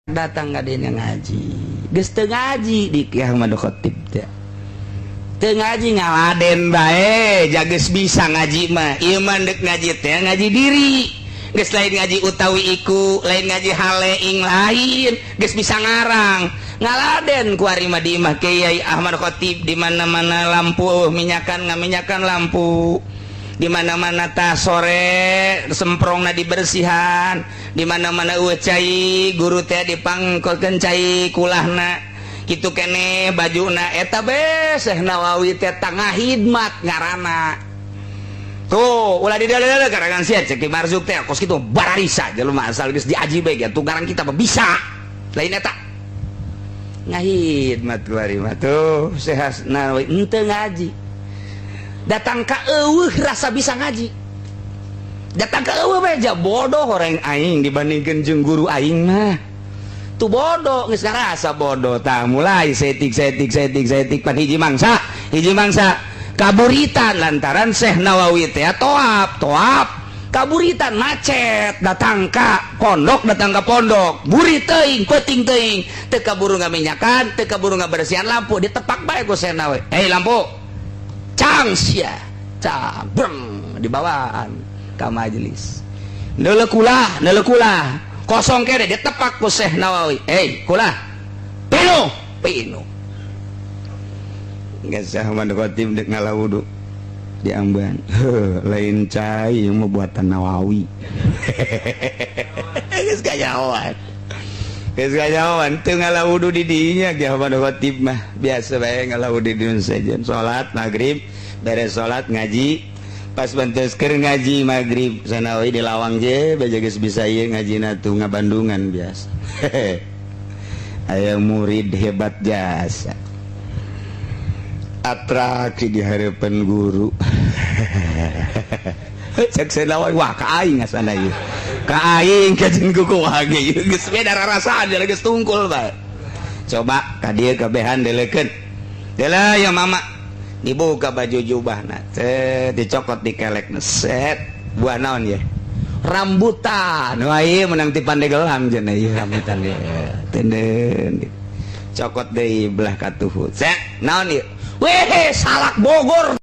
Datang ka dinya ngaji, geus teu ngaji di Ki Ahmad Khatib teh, teu ngaji, ngaladen bae. Jages bisa ngaji mah ieu mah, deuk ngaji teh ngaji diri, geus lain ngaji utawi iku, lain ngaji hale ing lain, geus bisa ngarang, ngaladen ku ari mah di imah Kiai Ahmad Khatib. Di mana-mana lampu minyakan, ngaminyakan lampu. Di mana-mana tas sore semprongna dibersihan. Di mana-mana eueuh cai, guru teh dipangkolkeun cai kulahna kitu kene bajuna. Eta be Syekh Nawawi teh, tangah hidmat ngaranna. Tuh, ulah di dalam karangan sia, cek Ki Marzuk teh kos kitu bararisa jelema, asal geus diaji bae tuh ngarang kita mah bisa. Lain eta ngahidmat kuari mah. Tuh, Syekh Nawawi henteu ngaji, datang ka eueuh rasa bisa ngaji, datang ka eueuh beja bodoh orang aing dibandingkeun jeung guru aing mah. Tuh bodoh, geus ngarasa bodoh. Tah, mulai setik setik setik setik, pan hiji mangsa hiji mangsa kaburitan lantaran Syekh Nawawi teh toap toap kaburitan, macet, datang ka pondok, datang ka pondok burit teuing, peuting teuing, teu kaburu ngaminyakan, teu kaburu ngabersihan lampu, ditepak bae ku Syekh Nawawi. "Hei lampu, cang sia, cang!" Breng, dibawaan ka majelis. Neuleuh kulah, neuleuh kulah kosong kene, ditepak ku Syekh Nawawi. "Hei kulah, pinuh!" Pinuh. Geus Ahmad Khatib dek ngala wudu di amban. Heuh, lain cai mah, buatan Nawawi. Geus kanyahoan, geus kanyahoan. Teu ngala wudu di dinya Ki Ahmad Khatib mah, biasa bae ngala wudu di sejen. Salat maghrib beres, salat ngaji, pas bantes keur ngaji maghrib sanawi di lawang je beja geus bisa ieu ngajina tuh, ngabandungan biasa. Aya murid hebat jasa, atraksi di hadapan guru. Cek saya, "Wah, ka aing asana ieu, ka aing kajeun kuku ge ieu." Geus beda rarasaan, geus tungkul bae. Coba ka dieu kabehan, deleukeun dela ya mama. Dibuka baju jubahna teh, dicokot di kelekna, set. Buah naon ya? Rambutan. Wah, ieu menang ti Pandegelang cenah ieu rambutan ieu. Tenden, cokot deui belah katuhu, set. Naon ieu? Weh, salak Bogor.